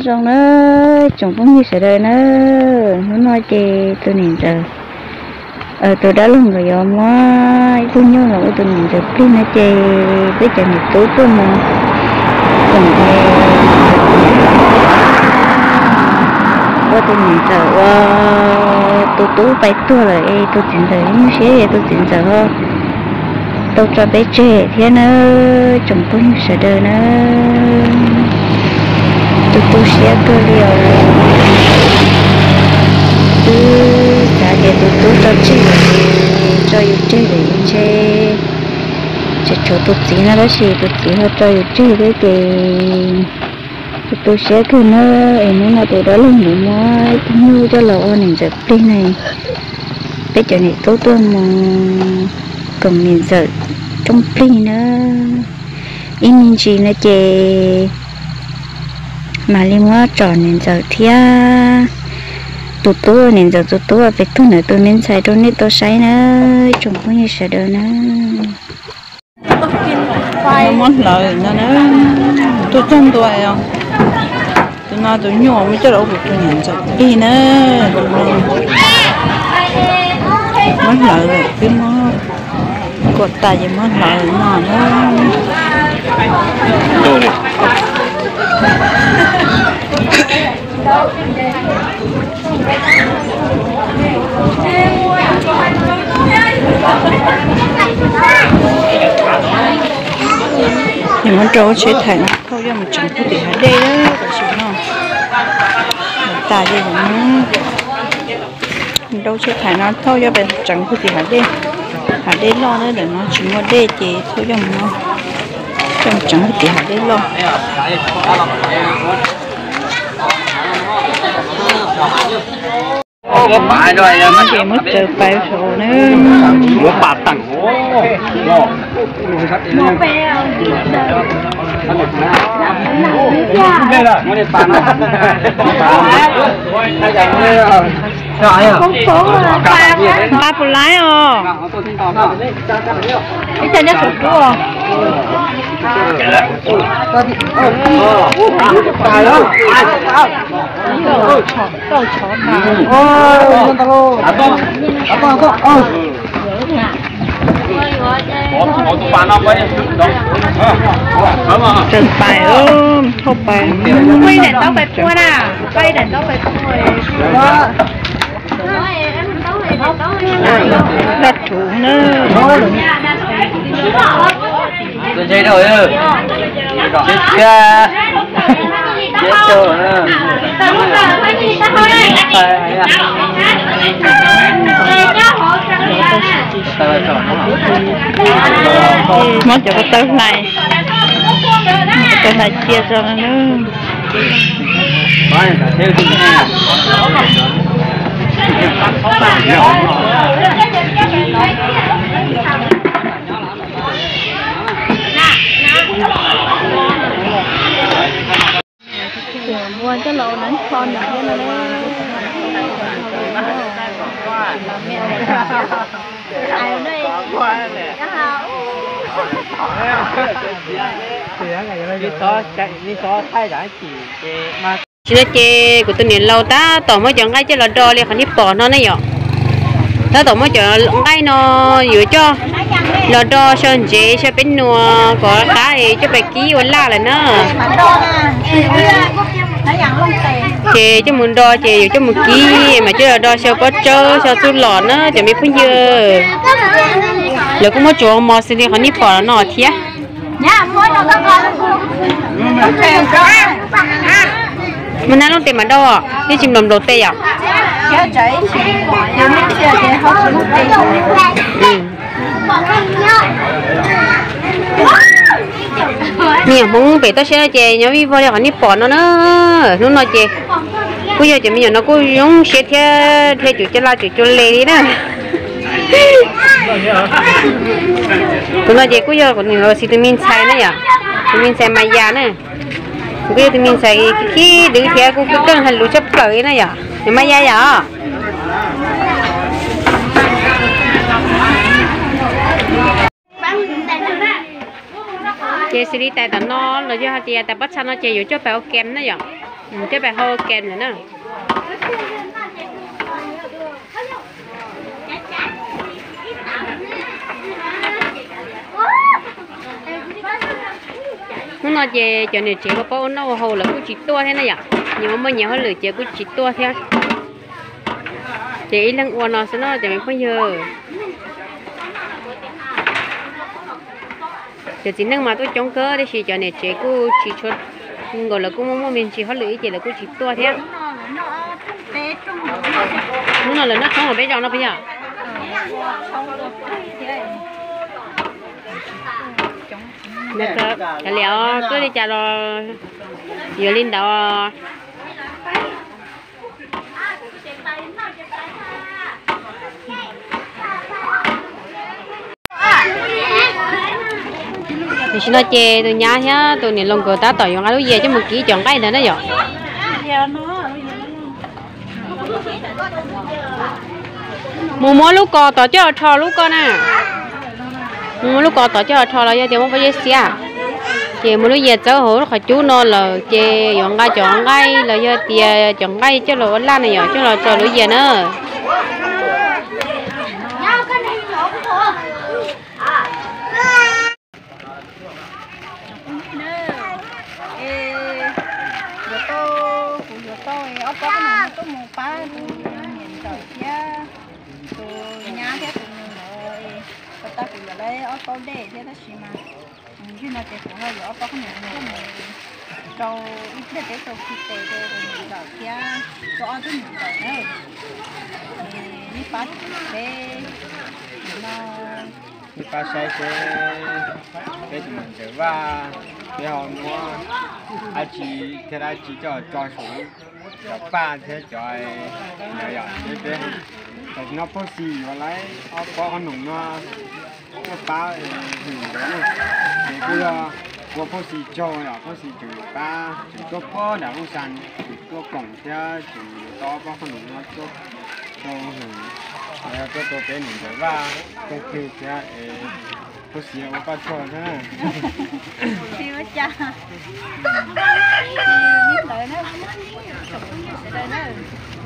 Zoo na, tsoom phooj ywg sawv daws na, hnub no ces tus niam ntxawm, tus dab laug nkawd yuav muab ib tug nyuj los ua tus niam ntxawm plig no ces peb cov niam tub tuaj mus koom ua tus niam ntxawm ua tus tub pais tuag lawm es tus txiv ntxawm nyuaj siab es tus txiv ntxawm ho tau tso peb tseg thiab na, tsoom phooj ywg sawv daws na. Tu tu siab kawg li os. Twb xav tias tus tub tso tseg lawm, tso yus tseg lawm ntshe tseem tshuav tus txiv no tab sis tus txiv ho tso yus tseg thiab ces tu tu siab kawg na. Es hnub no tus dab laug nkawd muab ib tug nyuj coj los ua niam ntxawm plig ne, peb cov niam tub tuaj mus koom niam ntxawm rooj plig na. Ib me ntsis no ces mam li muab tsom niam ntxawm thiab tus tub, niam ntxawm tus tub pem tug ntawd tus me ntxhais rau nej tau saib na, tsoom phooj ywg sawv daws na. Muab hlawv no na, tuaj txog ntua, tus no tus nyuj muab coj los ua kuv tus niam ntxawm plig na. Muab hlawv lawm, twb muab kuam tas ces muab hlawv no na. Ces muab rau tsheb thaim no thauj coj mus tseev puag tim hav dej tam sim no. Tas ces rau tsheb thaim no thauj coj pais tseev puag tim hav dej. Hav dej loj na, ntawm no tsis muaj dej ces thauj coj mus, coj mus tseev puag tim hav dej loj. Ces muab tsaws pais saum na. Nqa puas laib os? Ib co nyob saum kub os. Tsaws pais, thauj pais. Muaj ib daim ntaub pais puag na, muaj ib daim ntaub pais puag. Daj rhuv na. Muab cov ko taw hlais, ko taw hlais cia tso na. Ua coj los ua neeb kho nws thiab no. Tsis no ces kuv tus niam laus tab tom muab cov nqaij coj los do li qhov nej pom no ne yom. Tab tom muab cov nqaij no yuav coj los do xyaw ntsev xyaw peb nuas kom qab es coj pais kib ua laj lawm na. Ces coj mus do ces yuav coj mus kib mas coj los do xyaw pob tsawb xyaw txuj lom na cov me phooj ywg. Lawv kuj muab tsuav mos xws li qhov nej pom no thiab. Mus nab looj tes mas do, yeej tsis nplaum nplaum tes yom. Me nyuam Hmoob pem toj siab no ces nyob vij vog li qhov nej pom no na. Hnub no ces kuj yog cov me nyuam no kuj zoo siab thiab dhia cuv cua laj cuv cua le li na. Tus no ces kuj yog kuv niam laus Xis tus me ntxhais na yom, tus me ntxhais Maya na. Kuj yog tus me ntxhais khib khib dwb thiab kuj keej hais lus tshaj plaws li na yom, niam Maya yom. Ces xws li tais tom no los yog hais tias tais pob txha no ces yuav coj pais ua kem na yom. Thiab pais hau kem lawm na. Hnub no ces cov niam tsev ua paub ua noj ua haus lawv kuj tsis tuaj thiab na yom, nyias muaj nyias hauj lwm ces kuj tsis tuaj thiab. Ces ib leeg ua no xwb no cov me phooj ywg. Cov txiv neej mas tuaj coob kawg tiam sis cov niam tsev kuj tsis tshua nkaus, lawv kuj muaj muaj me ntsis hauj lwm ib ces lawv kuj tsis tuaj thiab. Hnub no lawv noj tshoob hauv peb zos no puas yog? Kav liam, tuaj li cas los yuav li ntawd. Tam sim no ces tus nyab thiab tus niam laus nkawd tab tom yuav nqa lub yias coj mus kiv cov nqaij ntawd na yom. Mus muab lub kos tod coj rho lub koj na. Mus muab lub kos tod coj rho los yog tias muab pob zeb xiab, ces muab lub yias txawb hauv lub qhov cub no lawm ces yuav nqa cov nqaij los yog tias cov nqaij coj los ua laj na yom, coj los tso lub yias na. Yuav tau, kuv yuav tau ob pob qhob noom tuaj mus pab tus niam ntxawm thiab tus nyab thiab tus nus ntawd. Puas tau kuv yuav lawv ob pob dej thiab tab sis mas nim no ces kuv ho yuav ob pob qhob noom tuaj mus rau ib pliag peb tau khi tes rau tus niam ntxawm thiab rau ob tug niam ntxawm na. Nej pab peb no, nej pab saib seb peb tus niam ntxawm Vaj, peb ho muab dab tsi thiab dab tsi coj tso saum cov paj thiab cov ntawd yom, peb, tam sim no Phauj Xis yuav lawv ob pob qhob noom no tuaj pab Hwm nkawd na. Ces kuj yog ua Phauj Xis tsaug yom, Phauj Xis tseem pab, tseem tuaj puag nram lub xas, tseem tuaj koom thiab tseem yuav tau ob pob qhob noom no tuaj rau Hwm, los yog tuaj rau peb niam ntxawm Vaj koom plig thiab. Phauj Xis ua koj tsaug thiab.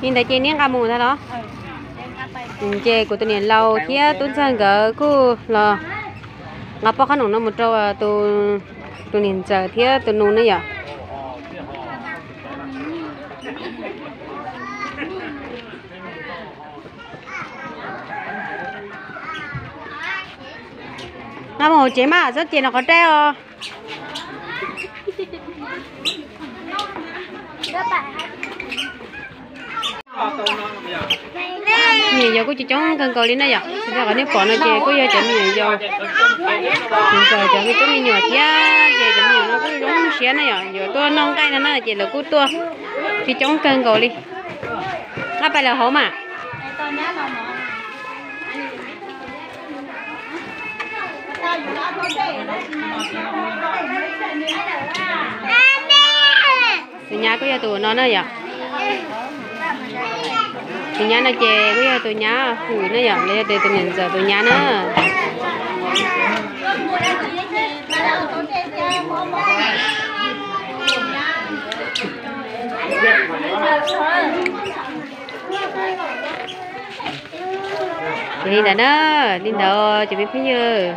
Li ntawd ces neb nqa mus ntag los? Ces kuv tus niam laus thiab tub ntxawg nkawd kuj los nqa pob qhob noom no mus rau tus niam ntxawm thiab tus nus ne yom. Nqa mus hauv tsev mas txhob cia nws qhov daj os. Me nyuam yaus kuj coob coob kawg nkaus li na yom, qhov nej pom no ces kuj yog cov me nyuam yaus, cov me tub me nyuam thiab ces cov me nyuam no kuj zoo siab na yom, yuav tuaj noj nqaij no na ces lawv kuj tuaj coob coob kawg nkaus li. Nqa pais lawm hauv mas. Tus nyab kuj yog tus no na yom. Tus nyab no ces kuj yog tus nyab Hwm na yom, los yog tias tus niam ntxawm tus nyab na. Ces li ntawd na, li ntawd ces peb phooj ywg,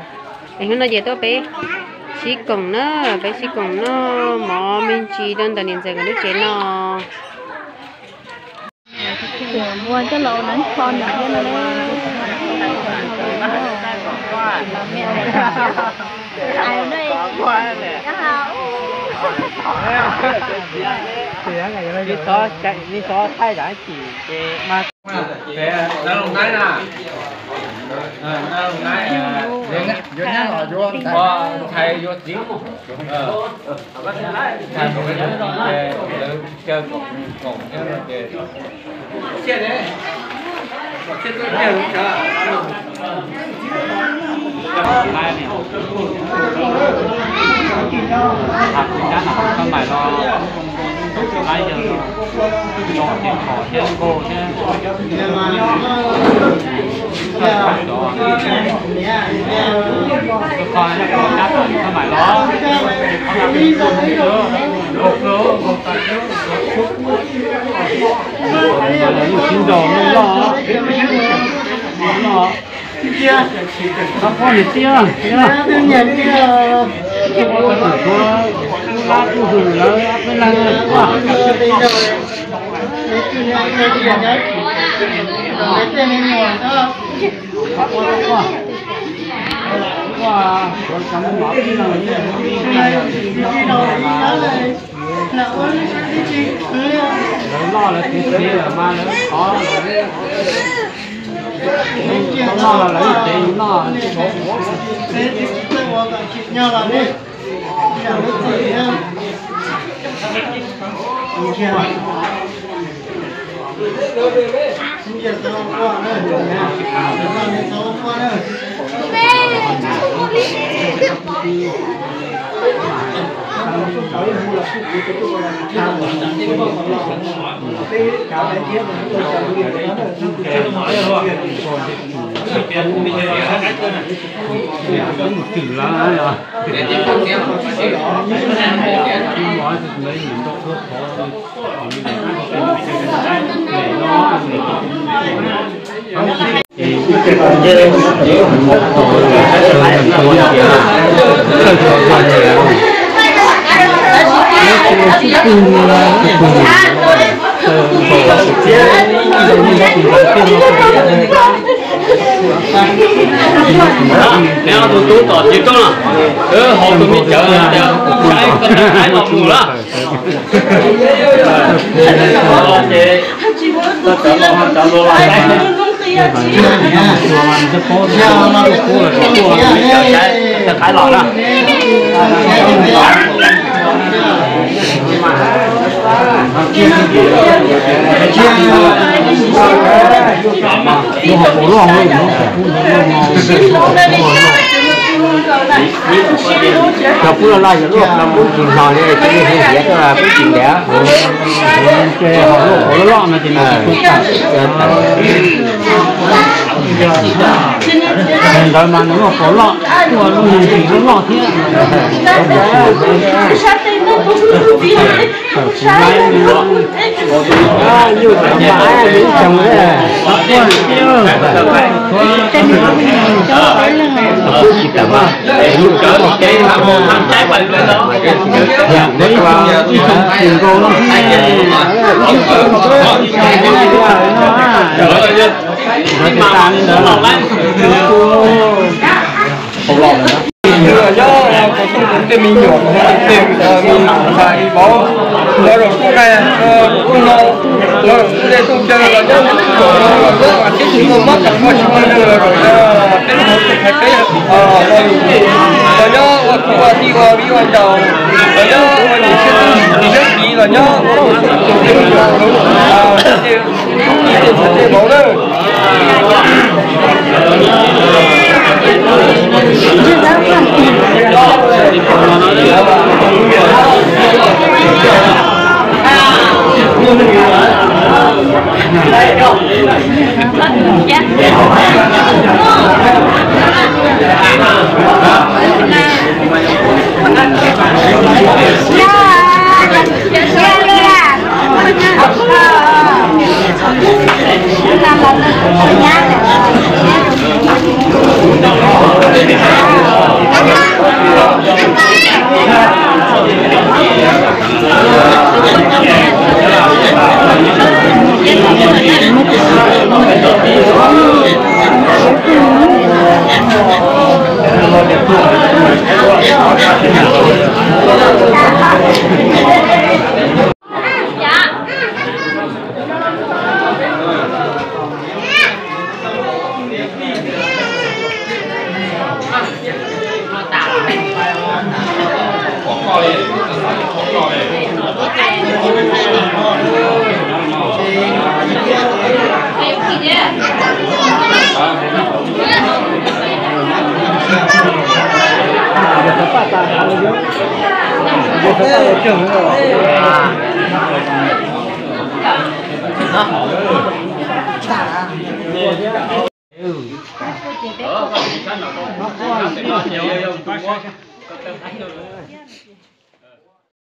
es hnub no ces tuaj peb sib koom na, peb sib koom noj mov me ntsis rau ntawm niam ntxawm nkawd lub tsev no. Ntxhais yuav txiv, ntxhais mus caw koom thiab no ces koj mam los, koj laib yawg no, zoo ces phom thiab nkaug thiab. Lawv loj lawv tiav tiav lawm mas lawv qhov lawv noj los lawv ib tsev noj. Neb ob tug tub tom txiv tub no, haus tus me cawv no tias saib koj tau qaib los mus lawm. Ces tau cawv los, cawv los los saib. Cawv saib, cawv qaib los na. Cov pub loj loj yog luaj, cov pub tsis hno li ces yeej hu hiav tuaj pub tsis ntev. Ces hauv lub hauv loj loj no ces nws tsis tau tawm. Ntawd mas nws muaj hauv loj, muaj lub me ntsis loj loj thiab. Nyob qhov rooj tej me nyuam, tej me nyuam ntxhais vauv, lawv los kuj hais kuj no, lawv los kuj de tuaj caw los nyob, los nyob tib tug muaj mob tas koj tsis muaj neeg los los nyob tib tug hais peb los nyob ua kwv ua tij ua viv ua ncaus, los nyob ua niam thiab tub niam txiv los nyob ua tej me nyuam tej ntxhais tej vauv na. Tus no ces yog tus muab.